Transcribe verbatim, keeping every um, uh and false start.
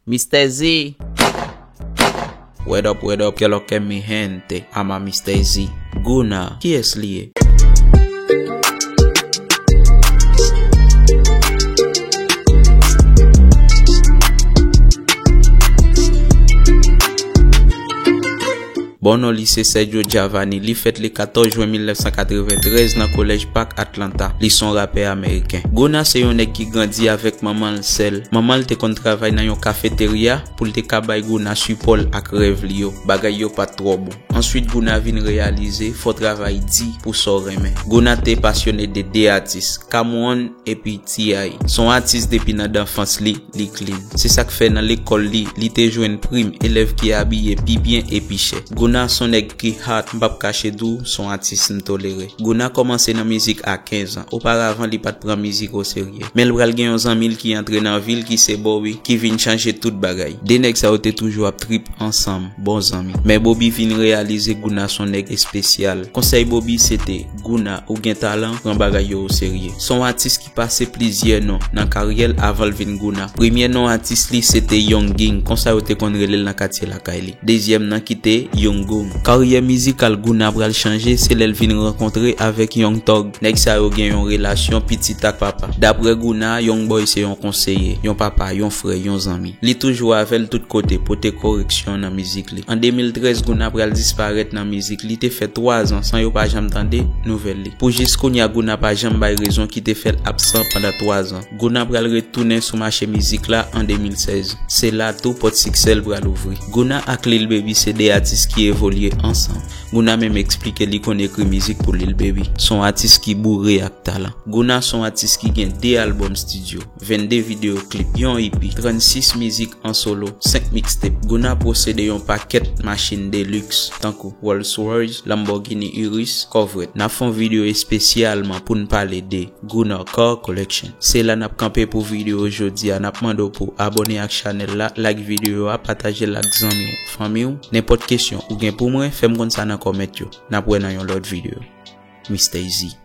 Mister Z. What up, what up, que lo que mi gente? Ama Mister Z. Guna, kiyès li ye? Bon non li se Sergio Giovanni, li fèt le katòz jen mil nèf san katreventrèz nan kolèj Park Atlanta. Li se yon rapè ameriken. Guna se yon nèg ki grandi avèk manman l sèl. Manman l te konn travay nan yon kafeterya pou l te ka bay Guna sipò l ak rèv li yo. Bagay yo pa t twò bon. Answit Guna vin reyalize fò w travay di pou sa w renmen. Guna te pasyone de de atis, Cam'ron epi T I. Se yon atis depi nan danfans li, li clean. Se sa k fè nan lekòl li, li te jwenn prim elèv ki abiye pi byen e pi chè. Guna se yon nèg ki hot, m p ap kache di w, se yon atis m tolere. Guna kòmanse nan mizik a kenz an. Oparavan, li pa t pran mizik oserye. Men l pral gen yon zanmi l ki antre nan vi l ki se Bobby, ki vin chanje tout bagay. De nèg sa yo te toujou ap trip ansanm, bon zanmi. Men Bobby vin reyalize Guna se yon nèg espesyal. Konsèy Bobby se te, Guna, ou gen talan, pran bagay yo oserye. Se yon atis ki pase plizyè non nan karyè l avan l vin Guna. Premye non atis li se te Young Ging, konsa yo te konn rele l nan katye lakay li. Dezyèm nan ki te Young Gung. Karyè mizikal Guna pral chanje se lè l vin rankontre avèk Young Thug. Nèg sa yo gen yon relasyon pitit ak papa. Daprè Guna, Young Boy se yon konseye, yon papa, yon frè, yon zanmi. Li toujou avè l tout kote, pote koreksyon nan mizik li. An de mil trèz, Guna pral disparèt nan mizik. Li te fè twa zan san yo pa janm tande nouvèl li. Pou jis kounye a, Guna pa janm bay rezon ki te fè l absan pandan twa zan. Guna pral retounen sou mache mizik la an de mil sèz. Se la tou pòt siksè l pral ouvri. Guna ak Lil Baby se de atis ki evolye ansanm. Guna menm eksplike li konn ekri mizik pou Lil Baby. Se yon atis ki boure ak talan. Guna se yon atis ki gen de albòm estidyo, vennde videyo klip, yon E P, trannsis mizik an solo, senk mixtape. Guna posede yon pakèt machin de luxe, tankou Rolls Royce, Lamborghini Urus, Corvette. N ap fè yon videyo espesyalman pou n pale de Guna Car Collection. Se la n ap kanpe pou videyo jodi a. N ap mande w pou abòne ak chanèl la, like videyo a, pataje l ak zanmi w, fanmi w. Nenpòt kesyon ou gen pou mwen, fè m konn sa nan kòmant yo. N ap wè nan yon lòt videyo. Mister Z.